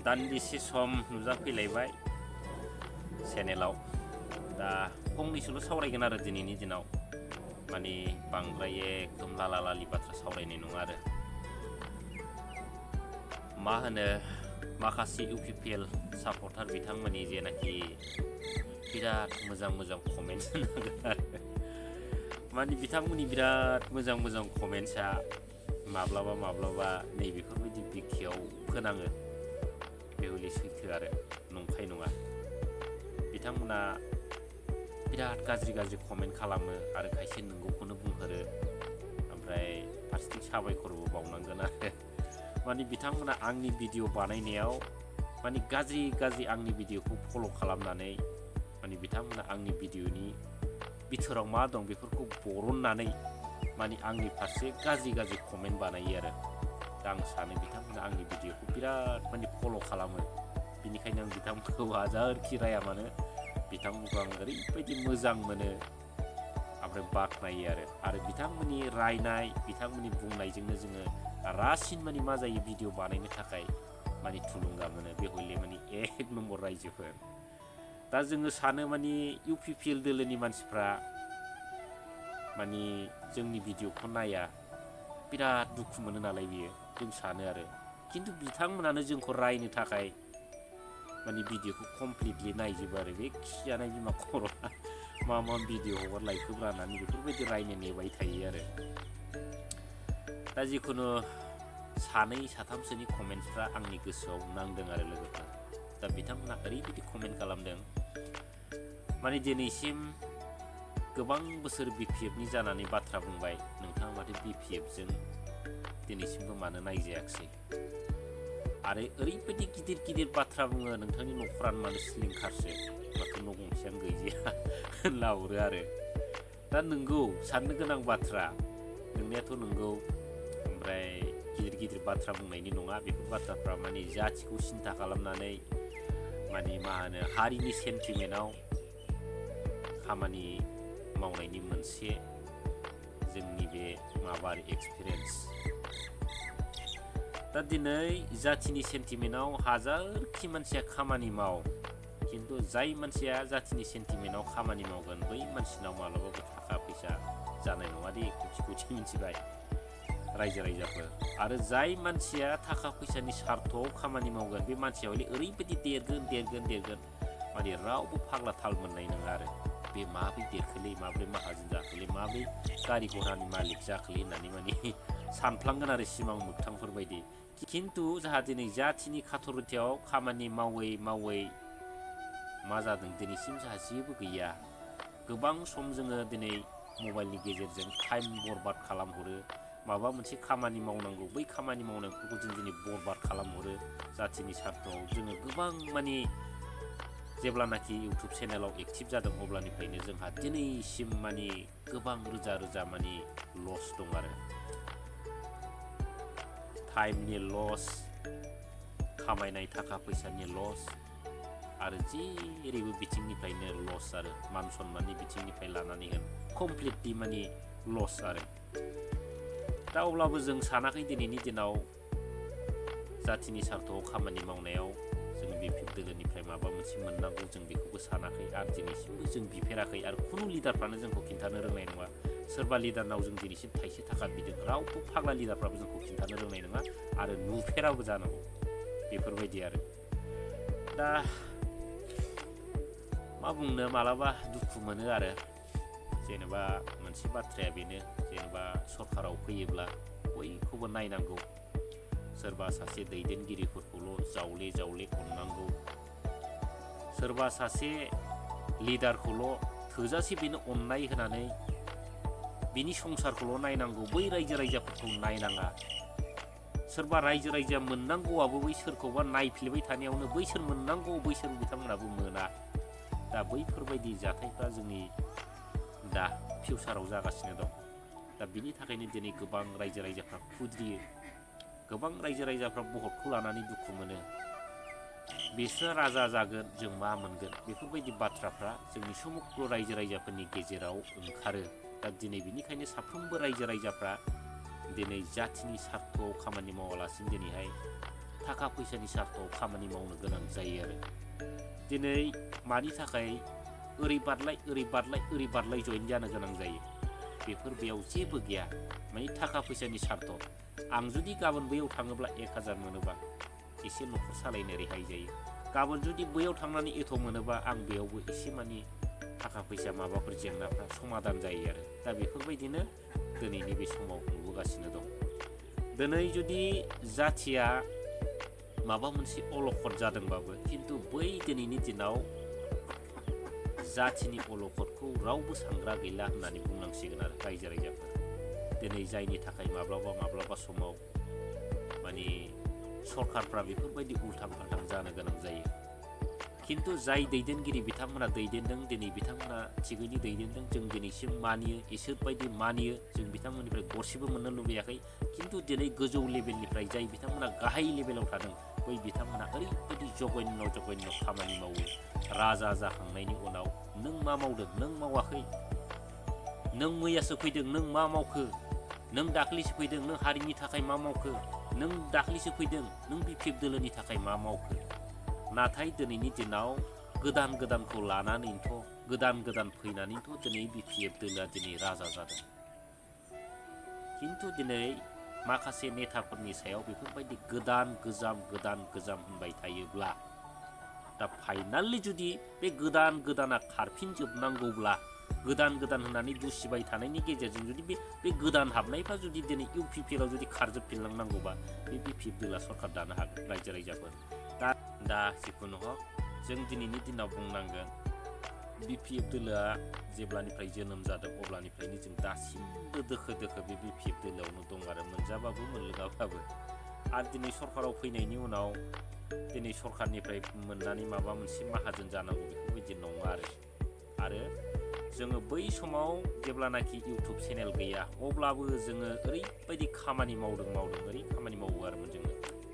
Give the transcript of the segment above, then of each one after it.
दान्दिसे सम नुजाफैलायबाय चेनेलाव दा फंनैसोल' सावरायगोन आरो दिनैनि दिनाव माने बांद्राय एकदम लाला लालि बाथ्रा सावरायनाय नङा आरो मा होनो माखासे इउपिपिएल सापर्टार बिथांमोननि जेनाखि बिराद मोजां मोजां कमेन्ट्स होनांगोन आरो माने बिथांमोननि बिराद मोजां मोजां कमेन्ट्सआ माब्लाबा माब्लाबा नैबेफोरबायदि बिखायाव फोनाङो बे हले सैथो आरो नंखाय नङा बिथांमोना बिराद गाज्रि गाज्रि कमेन्ट खालामो आरो खायसे नंगौखौनो बुंहरो ओमफ्राय फारसेथिं साबायखरबो बावनांगोन आरो माने बिथांमोना आंनि भिडिअ बानायनायाव माने गाज्रि गाज्रि आंनि भिडिअखौ फल' खालामनानै माने बिथांमोना आंनि भिडिअनि बिथोराव मा दं बेफोरखौ बरननानै माने आंनि फारसे गाज्रि गाज्रि कमेन्ट बानायो आरो दा आं सानो बिथांमोना आंनि भिडिअखौ बिराद माने फल' खालामो बिनिखायनो आं बिथांमोनखौ हाजारखि राया मानो बिथांमोनखौ आं ओरैबायदि मोजां मोनो ओमफ्राय बाख्नायो आरो बिथांमोननि रायनाय बिथांमोननि बुंनायजोंनो जोङो रासिन माने मा जायो भिडिअ बानायनो थाखाय माने थुलुंगा मोनो बे हले माने एक नम्बर रायजोफोर दा जोङो सानो माने इउपिपिएल दोलोनि मानसिफ्रा माने जोंनि भिडिअखौ नाया बिराद दुखु मोनो नालाय बियो जों सानो आरो खिन्थु बिथांमोनानो जोंखौ रायनो थाखाय माने भिडिअखौ कमप्लिटलि नायजोबो आरो बे खिजानाय बिमा खर'आ मा मा भिडिअ हगारलायखोब्रा होननानै बेफोरबायदि रायनो नेबाय थायो आरो दा जिखुनु सानै साथामसोनि कमेन्ट्सफ्रा आंनि गोसोआव नांदों आरो लोगोफोर दा बिथांमोना ओरैबायदि कमेन्ट खालामदों माने दिनैसिम गोबां बोसोर बिपिएफनि जानानै बाथ्रा बुंबाय नोंथाङा माथो बिपिएफजों दिनैसिमबो मानो नायजायाखिसै आरो ओरैबायदि गिदिर गिदिर बाथ्रा बुङो नोंथांनि न'खरानो मानो सिलिंखारसो माथो न' गंसेयानो गैजाया होनलाहरो आरो दा नंगौ साननो गोनां बाथ्रा नोंनायाथ' नंगौ ओमफ्राय गिदिर गिदिर बाथ्रा बुंनायनि नङा बेफोर बाथ्राफ्रा माने जाथिखौ सिन्था खालामनानै माने मा होनो हारिनि सेन्टिमेन्टआव खामानि मावनायनि मोनसे जोंनि बे माबा एक्सपिरियेन्स दा दिनै जाथिनि सेन्टिमेन्टआव हाजारखि मानसिया खामानि माव खिन्थु जाय मानसिया जाथिनि सेन्टिमेन्टआव खामानि मावगोन बै मानसिनाव माब्लाबाबो थाखा फैसा जानाय नङा दे खौथि मिथिबाय रायजो राजाफोर आरो जाय मानसिया थाखा फैसानि सार्थआव खामानि मावगोन बे मानसिया हले ओरैबायदि देरगोन माने रावबो फाग्ला थाल मोननाय नङा आरो बे माब्रै देरखोलै माब्रै माहाजोन जाखोलै माब्रै गारि घरानि मालिक जाखोलै होननानै माने सानफ्लांगोन आरो सिमां मोगथांफोर बायदि खिन्थु जाहा दिनै जाथिनि खाथरथियाव खामानि मावै मावै मा जादों दिनैसिम जाहा जेबो गैया गोबां सम जोङो दिनै मबाइलनि गेजेरजों टाइम बरबाद खालामहरो माबा मोनसे खामानि मावनांगौ बै खामानि मावनायफोरखौ जों दिनै बरबाद खालामहरो जाथिनि सार्थआव जोङो गोबां माने जेब्लानाखि इउटुब चेनेलाव एक्टिभ जादों अब्लानिफ्रायनो जोंहा दिनैसिम माने गोबां रोजा रोजा माने लस दं आरो टाइमनि लस खामायनाय थाखा फैसानि लस आरो जेरैबो बिथिंनिफ्रायनो लस आरो मान सन्माननि बिथिंनिफ्राय लानानै होन कमप्लिटलि माने लस आरो दा अब्लाबो जों सानाखै दिनैनि दिनाव जाथिनि सार्थआव खामानि मावनायाव जों बिपिएफ दोलोनिफ्राय माबा मोनसे मोननांगौ जों बेखौबो सानाखै आरो दिनैसिमबो जों बिफेराखै आरो खुनु लिडारफ्रानो जोंखौ खिन्थानो रोंनाय नङा सोरबा लिडारनाव जों दिनैसिम थाइसे थाखा बिदों रावबो फाग्ला लिडारफ्राबो जोंखौ खिन्थानो रोंनाय नङा आरो नुफेराबो जानांगौ बेफोरबायदि आरो दा मा बुंनो मालाबा दुखु मोनो आरो जेनेबा मोनसे बाथ्राया बेनो जेनेबा सरकाराव फैयोब्ला बयखौबो नायनांगौ सोरबा सासे दैदेनगिरिफोरखौल' जावले जावले अननांगौ सोरबा सासे लिडारखौल' थोजासे बेनो अननाय होनानै बिनि संसारखौल' नायनांगौ बै रायजो राजाफोरखौ नायनाङा सोरबा रायजो राजाया मोननांगौआबो बै सोरखौबा नायफ्लेबाय थानायावनो बैसोर मोननांगौ बैसोर बिथांमोनाबो मोना दा बैफोरबायदि जाथायफ्रा जोंनि दा फिउचाराव जागासिनो दं दा बिनि थाखायनो दिनै गोबां रायजो राजाफ्रा खुद्रियो गोबां रायजो राजाफ्रा भटखौ लानानै दुखु मोनो बिसोर राजा जागोन जों मा मोनगोन बेफोरबायदि बाथ्राफ्रा जोंनि समग्र रायजो राजाफोरनि गेजेराव ओंखारो दा दिनै बिनिखायनो साफ्रोमबो रायजो राजाफ्रा दिनै जाथिनि सार्थआव खामानि मावालासिनो दिनैहाय थाखा फैसानि सार्थआव खामानि मावनो गोनां जायो आरो दिनै मानि थाखाय ओरै बारलाय जइन जानो गोनां जायो बेफोर बेयाव जेबो गैया माने थाखा फैसानि सार्थ आं जुदि गाबोन बैयाव थाङोब्ला 1000 मोनोबा एसे न'खर सालायनो रेहाय जायो गाबोन जुदि बैयाव थांनानै एथ' मोनोबा आं बेयावबो एसे मानि थाखा फैसा माबाफोर जेंनाफ्रा समाधान जायो आरो दा बेफोरबायदिनो दिनैनि बे समाव नुबोगासिनो दं दिनै जुदि जाथिया माबा मोनसे अलखद जादोंबाबो खिन्थु बै दिनैनि दिनाव जाथिनि अलखदखौ रावबो सांग्रा गैला होननानै बुंनांसिगोन आरो रायजो राजाफोर दिनै जायनि थाखाय माब्लाबा समाव माने सरखारफ्रा बेफोरबायदि उल्थां फाल्थां जानो गोनां जायो खिन्थु जाय दैदेनगिरि बिथांमोना दैदेनदों दिनै बिथांमोना थिगैनो दैदेनदों जों दिनैसिम मानियो इसोरबायदि मानियो जों बिथांमोननिफ्राय गरसेबो मोननो लुबैयाखै खिन्थु दिनै गोजौ लेभेलनिफ्राय जाय बिथांमोना गाहाय लेभेलाव थादों बै बिथांमोना ओरैबायदि जघन्य खामानि मावो राजा जाखांनायनि उनाव नों मा मावदों नों मावाखै नों मैयासो फैदों नों मा मावखो नों दाख्लैसो फैदों नों हारिनि थाखाय मा मावखो नों दाख्लैसो फैदों नों BPF दोलोनि थाखाय मा मावखो नाथाय दिनैनि दिनाव गोदानखौ लानानैथ' गोदान फैनानैथ' दिनै BPF दोलोआ दिनै राजा जादों खिन्थु दिनै माखासे नेताफोरनि सायाव बेफोरबायदि गोदान गोजाम होनबाय थायोब्ला दा फाइनालि जुदि बे गोदाना खारफिनजोबनांगौब्ला गोदान होननानै दुसिबाय थानायनि गेजेरजों जुदि बे गोदान हाबनायफ्रा जुदि दिनै UPPLआव जुदि खारजोबफिनलांनांगौबा बे BPF दोलोआ सरखार दानो हागोन रायजो राजाफोर दा जिखुनु हक जों दिनैनि दिनाव बुंनांगोन BPF दोलोआ जेब्लानिफ्राय जोनोम जादों अब्लानिफ्रायनो जों दासिमबो दोखो बे BPF दोलोआवनो दं आरो मोनजाबाबो मोनलोङाबाबो आरो दिनै सरखाराव फैनायनि उनाव दिनै सरखारनिफ्राय मोननानै माबा मोनसे माहाजोन जानांगौ बेफोरबायदि नङा आरो जोङो बै समाव जेब्लानाखि इउटुब चेनेल गैया अब्लाबो जोङो ओरैबायदि खामानि मावदों ओरै खामानि मावो आरोमोन जोङो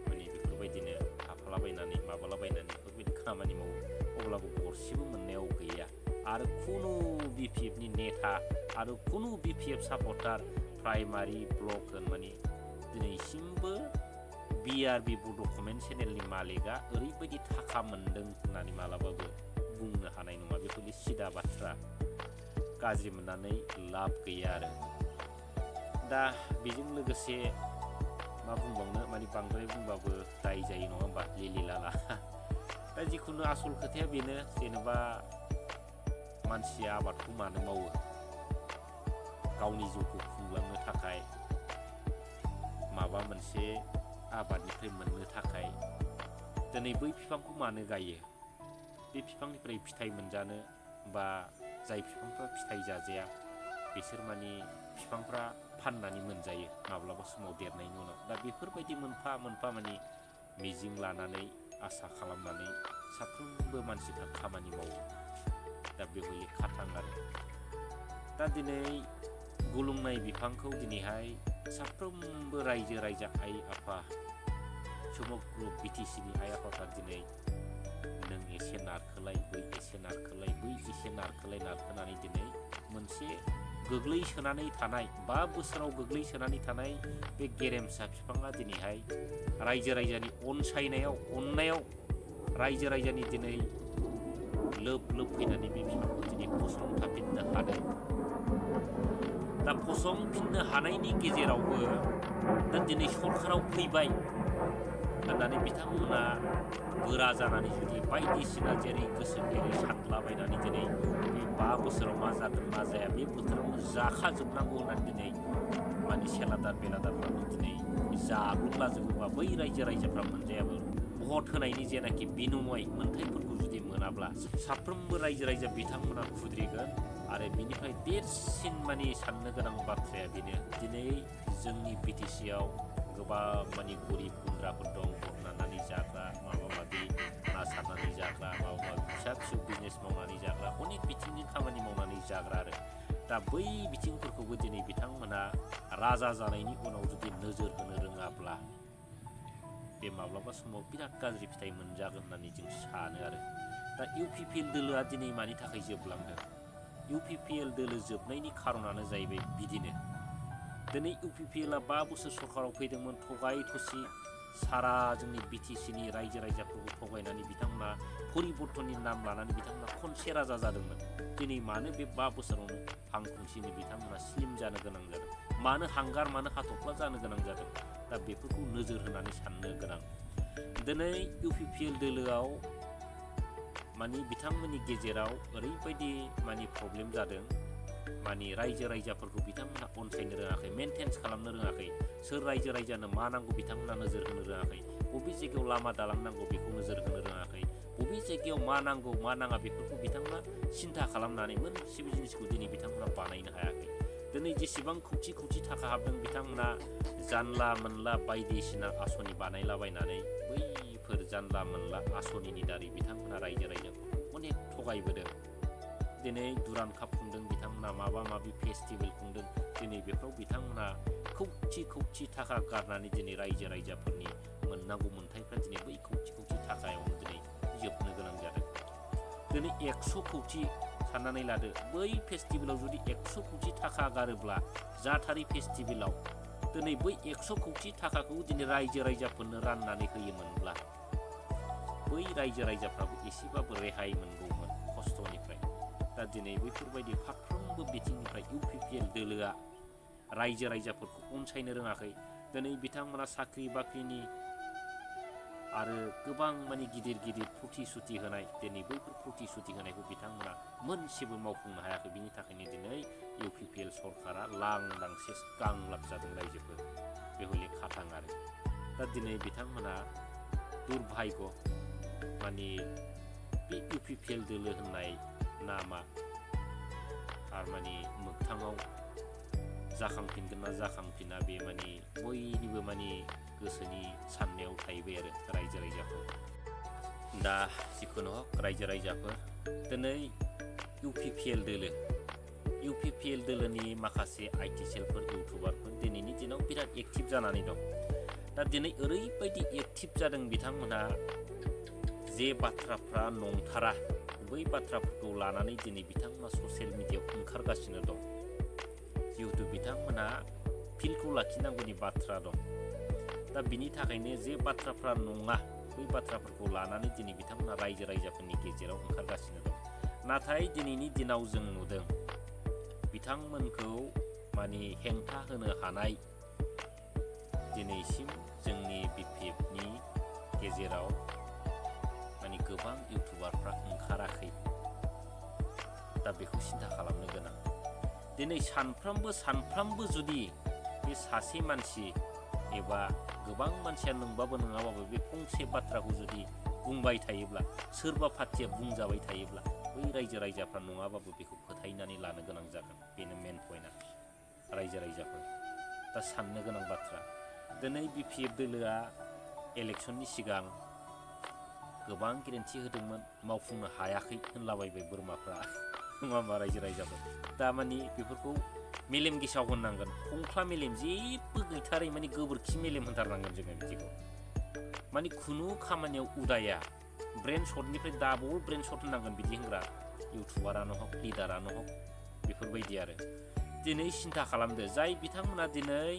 माने बेफोरबायदिनो हाफालाबायनानै माबालाबायनानै बेफोरबायदि खामानि मावो अब्लाबो गरसेबो मोननायाव गैया आरो खुनु BPFनि नेता आरो खुनु BPF सापर्टार प्राइमारि ब्लक होन माने दिनैसिमबो BRB बड' कमेन्ट चेनेलनि मालिकआ ओरैबायदि थाखा मोनदों होननानै मालाबाबो बुंनो हानाय नङा बेफोरनि सिदा बाथ्रा गाज्रि मोननानै लाब गैया आरो दा बेजों लोगोसे मा बुंबावनो माने बांद्राय बुंबाबो दाय जायो नङा होमबा लिलि लाला दा जिखुनु आसल खोथाया बेनो जेनेबा मानसिया आबादखौ मानो मावो गावनि जिउखौ खुंलांनो थाखाय माबा मोनसे आबादनिफ्राय मोननो थाखाय दिनै बै बिफांखौ मानो गायो बे बिफांनिफ्राय फिथाइ मोनजानो बा जाय बिफांफ्रा फिथाइ जाजाया बिसोर माने बिफांफ्रा फाननानै मोनजायो माब्लाबा समाव देरनायनि उनाव दा बेफोरबायदि मोनफा माने मिजिं लानानै आसा खालामनानै साफ्रोमबो मानसिफ्रा खामानि मावो दा बेबायदि खाथां आरो दा दिनै गुलुंनाय बिफांखौ दिनैहाय साफ्रोमबो रायजो राजा आइ आफा समग्र BTCनि आइ आफाफ्रा दिनै नों एसे नारखोलाय बै एसे नारखोलाय बै एसे नारखोनानै दिनै मोनसे गोग्लैसोनानै थानाय 5 बोसोराव गोग्लैसोनानै थानाय बे गेरेमसा बिफाङा दिनैहाय रायजो राजानि अननायाव रायजो राजानि दिनै लोब फैनानै बे बिफांखौ दिनै फसंथाफिननो हादों दा फसंफिननो हानायनि गेजेरावबो दा दिनै सरखाराव फैबाय होननानै बिथांमोना गोरा जानानै जुदि बायदिसिना जेरै गोसो एरै सानलाबायनानै दिनै बे 5 बोसोराव मा जागोन मा जाया बे बोथोरावनो जाखाजोबनांगौ होननानै दिनै माने बेलादारफ्राबो दिनै जाग्लुंलाजोबोबा बै रायजो राजाफ्रा मोनजायाबो भट होनायनि जेनाखि बिनिमय मोन्थायफोरखौ जुदि मोनाब्ला साफ्रोमबो रायजो राजा बिथांमोना खुद्रिगोन आरो बिनिफ्राय देरसिन माने साननो गोनां बाथ्राया बेनो दिनै जोंनि BTCआव गोबां माने गरिब गुन्द्राफोर दं हरनानै जाग्रा माबा-माबि ना सारनानै जाग्रा माबा-माबि फिसा बिजनेस मावनानै जाग्रा अनेक बिथिंनि खामानि मावनानै जाग्रा आरो दा बै बिथिंफोरखौबो दिनै बिथांमोना राजा जानायनि उनाव जुदि नोजोर होनो रोङाब्ला बे माब्लाबा समाव बिराद गाज्रि फिथाइ मोनजागोन होननानै जों सानो आरो दा UPPL दोलोआ दिनै मानि थाखाय जोबलांदों UPPL दोलो जोबनायनि खारनानो जाहैबाय बिदिनो दिनै UPPLआ 5 बोसोर सरकाराव फैदोंमोन थगाय थसि सारा जोंनि BTCनि रायजो राजाफोरखौ थगायनानै बिथांमोना परिबर्तननि नाम लानानै बिथांमोना खनसे राजा जादोंमोन। दिनै मानो बे 5 बोसोरावनो फांखुंसिनि बिथांमोना स्लिम जानो गोनां जादों? मानो हांगार मानो हाथफ्ला जानो गोनां जादों? दा बेफोरखौ नोजोर होनानै साननो गोनां। दिनै UPPL दोलोआव माने बिथांमोननि गेजेराव ओरैबायदि माने प्रब्लेम जादों, माने रायजो राजाफोरखौ बिथांमोना अनसायनो रोङाखै, मेनटेन्स खालामनो रोङाखै। सोर रायजो राजानो मा नांगौ बिथांमोना नोजोर होनो रोङाखै। बबे जायगायाव लामा दालां नांगौ बेखौ नोजोर होनो रोङाखै। बबे जायगायाव मा नांगौ मा नाङा बेफोरखौ बिथांमोना सिन्था खालामनानै मोनसेबो जिनिसखौ दिनै बिथांमोना बानायनो हायाखै। दिनै जेसेबां खौथि खौथि थाखा हाबदों बिथांमोना जानला मोनला बायदिसिना आसनि बानायलाबायनानै बैफोर जानला मोनला आसनिनि दारै बिथांमोना रायजो राजाखौ अनेक थगायबोदों। दिनै दुरान काप खुंदों बिथांमोना, माबा माबि फेस्टिभेल खुंदों। दिनै बेफोराव बिथांमोना खौथि खौथि थाखा गारनानै दिनै रायजो राजाफोरनि मोननांगौ मोन्थायफ्रा दिनै बै खौथि खौथि थाखायावनो दिनै जोबनो गोनां जादों। दिनै 100 कौटि साननानै लादो, बै फेस्टिभेलाव जुदि 100 कौटि थाखा गारोब्ला जाथारि फेस्टिभेलाव दिनै बै 100 कौटि थाखाखौ दिनै रायजो राजाफोरनो राननानै होयोमोनब्ला बै रायजो राजाफ्राबो एसेबाबो रेहाय मोनगौमोन खस्थ'निफ्राय। दा दिनै बैफोरबायदि फारफ्रोमबो बिथिंनिफ्राय UPPL दोलोआ रायजो राजाफोरखौ अनसायनो रोङाखै। दिनै बिथांमोना साख्रि बाख्रिनि आरो गोबां माने गिदिर गिदिर प्रतिश्रुति होनाय, दिनै बैफोर प्रतिश्रुति होनायखौ बिथांमोना मोनसेबो मावफुंनो हायाखै। बिनि थाखायनो दिनै UPPL सरकारा लांदांसे गांलाब जादों रायजोफोर। बे हले खाथां आरो। दा दिनै बिथांमोना दुर्भाग्य माने बे UPPL दोलो होननाय नामा थारमाने मोगथाङाव जाखांफिनगोन ना जाखांफिना बे माने बयनिबो माने गोसोनि साननायाव थाहैबाय आरो रायजो राजाफोर। दा जिखुनु हक रायजो राजाफोर, दिनै UPPL दोलोनि माखासे IT सेलफोर इउटुबारफोर दिनैनि दिनाव बिराद एक्टिभ जानानै दं। दा दिनै ओरैबायदि एक्टिभ जादों बिथांमोनहा, जे बाथ्राफ्रा नंथारा बै बाथ्राफोरखौ लानानै दिनै बिथांमोना ससियेल मिडियायाव ओंखारगासिनो दं। जिहेतु बिथांमोना फिल्डखौ लाखिनांगौनि बाथ्रा दं। दा बिनि थाखायनो जे बाथ्राफ्रा नङा बै बाथ्राफोरखौ लानानै दिनै बिथांमोना रायजो राजाफोरनि गेजेराव ओंखारगासिनो दं। नाथाय दिनैनि दिनाव जों नुदों बिथांमोनखौ माने हेंथा होनो हानाय दिनैसिम जोंनि BPFनि गेजेराव माने गोबां इउटुबारफ्रा ओंखाराखै। दा बेखौ सिन्था खालामनो गोनां। दिनै सानफ्रामबो जुदि बे सासे मानसि एबा गोबां मानसिया नंबाबो नङाबाबो बे फंसे बाथ्राखौ जुदि बुंबाय थायोब्ला, सोरबा पार्टिया बुंजाबाय थायोब्ला बै रायजो राजाफ्रा नङाबाबो बेखौ फोथायनानै लानो गोनां जागोन। बेनो मेन पइन्टआ रायजो राजाफोर। दा साननो गोनां बाथ्रा। दिनै BPF दोलोआ इलेक्सननि सिगां गोबां गेरेन्थि होदोंमोन, मावफुंनो हायाखै होनलाबायबाय बोरमाफ्रा नङा होमबा रायजो राजाफोर। दा माने बेफोरखौ मेलेम गेसाव होननांगोन, खंख्ला मेलेम जेबो गैथारै माने गोबोरखि मेलेम होनथारनांगोन जोङो बिदिखौ। माने खुनु खामानियाव उदाया, ब्रेन शटनिफ्राय डाबल ब्रेन शट होननांगोन बिदि होनग्रा इउटुबारानो हक लिडारानो हक बेफोरबायदि आरो। दिनै सिन्था खालामदो, जाय बिथांमोना दिनै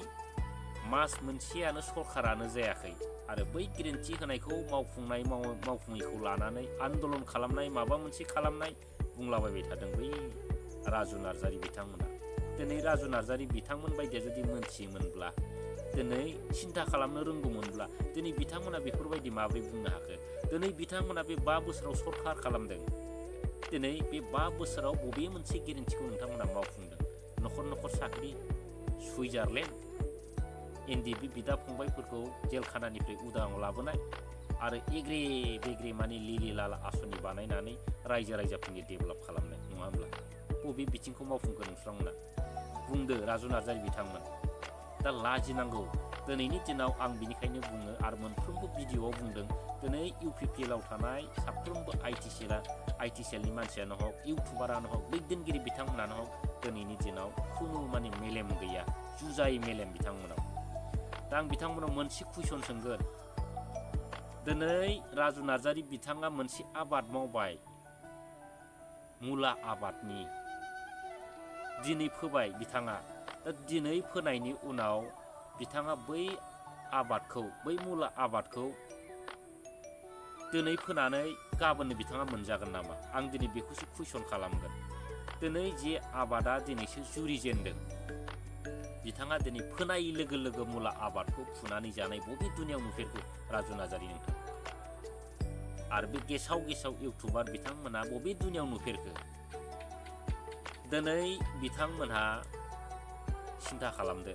मास मोनसेयानो सरकारानो जायाखै आरो बै गेरेन्थि होनायखौ मावफुङैखौ लानानै आन्दलन खालामनाय, माबा मोनसे खालामनाय बुंलाबायबाय थादों बै राजु नार्जारि बिथांमोना। दिनै राजु नार्जारि बिथांमोन बायदिया जुदि मोनथियोमोनब्ला, दिनै सिन्था खालामनो रोंगौमोनब्ला, दिनै बिथांमोना बेफोरबायदि माबोरै बुंनो हाखो? दिनै बिथांमोना बे 5 बोसोराव सरकार खालामदों। दिनै बे 5 बोसोराव बबे मोनसे गेरेन्थिखौ नोंथांमोना मावफुंदों? न'खर साख्रि, सुइजारलेण्ड, NDB बिदा फंबायफोरखौ जेलखानानिफ्राय उदाङाव लाबोनाय आरो एग्रे बेग्रे माने लिलि लाला आसनि बानायनानै रायजो राजाफोरनि डेभेलप खालामनाय नङा होमब्ला? बबे बिथिंखौ मावफुंगोन नोंथांमोना? बुंदो राजु नार्जारि बिथांमोन। दा लाजिनांगौ। दिनैनि दिनाव आं बिनिखायनो बुङो आरो मोनफ्रोमबो भिडिअ'आव बुंदों, दिनै UPPLआव थानाय साफ्रोमबो IT सेलनि मानसियानो हक, इउटुबारानो हक, दैदेनगिरि बिथांमोनानो हक, दिनैनि दिनाव खुनु माने मेलेम गैया, जुजाय मेलेम बिथांमोनाव। दा आं बिथांमोनाव मोनसे कुइसन सोंगोन। दिनै राजु नार्जारि बिथाङा मोनसे आबाद मावबाय, मुला आबादनि दिनै फोबाय बिथाङा। दा दिनै फोनायनि उनाव बिथाङा बै आबादखौ बै मुला आबादखौ दिनै फोनानै गाबोननो बिथाङा मोनजागोन नामा? आं दिनै बेखौसो कुइसन खालामगोन। दिनै जे आबादा दिनैसो जुरिजेनदों, बिथाङा दिनै फोनाय लोगो लोगो मुला आबादखौ फुनानै जानाय बबे दुनियाव नुफेरखो राजु नार्जारि नोंथां? आरो बे गेसाव गेसाव इउटुबार बिथांमोना बबे दुनियाव नुफेरखो? दिनै बिथांमोनहा सिन्था खालामदो,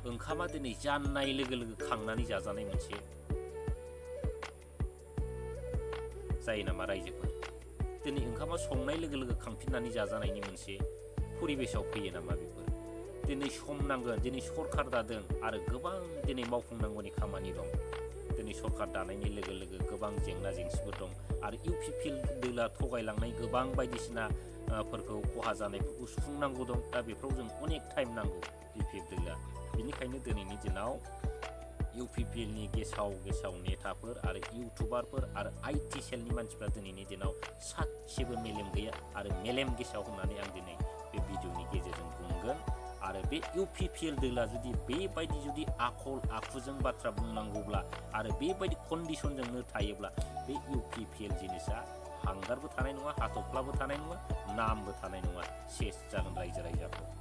ओंखामा दिनै जाननाय लोगो लोगो खांनानै जाजानाय मोनसे जायो नामा रायजोफोर? दिनै ओंखामा संनाय लोगो लोगो खांफिननानै जाजानायनि मोनसे परिबेसाव फैयो नामा बेफोर? दिनै सम नांगोन, दिनै सरखार दादों आरो गोबां दिनै मावफुंनांगौनि खामानि दं। दिनै सरखार दानायनि लोगो लोगो गोबां जेंना जेंसिफोर दं आरो दोला थगायलांनाय गोबां बायदिसिना फोरखौ खहा जानायफोरखौ सुफुंनांगौ दं। दा बेफोराव जों अनेक टाइम नांगौ दोला। बेनिखायनो दिनैनि दिनाव नि गेसाव गेसाव नेताफोर आरो इउटुबारफोर आरो IT सेलनि मानसिफ्रा दिनैनि दिनाव सासेबो मेलेम गैया आरो मेलेम गेसाव होननानै आं दिनै बे भिडिअनि गेजेरजों बुंगोन। आरो बे दोला बेबायदि जुदि आखल आखुजों बाथ्रा बुंनांगौब्ला आरो बेबायदि कन्डिसनजोंनो थायोब्ला बे जिनिसा हांगारबो थानाय नङा, हाथफ्लाबो थानाय नङा, नामबो थानाय नङा, सेस जागोन रायजो राजाफोर।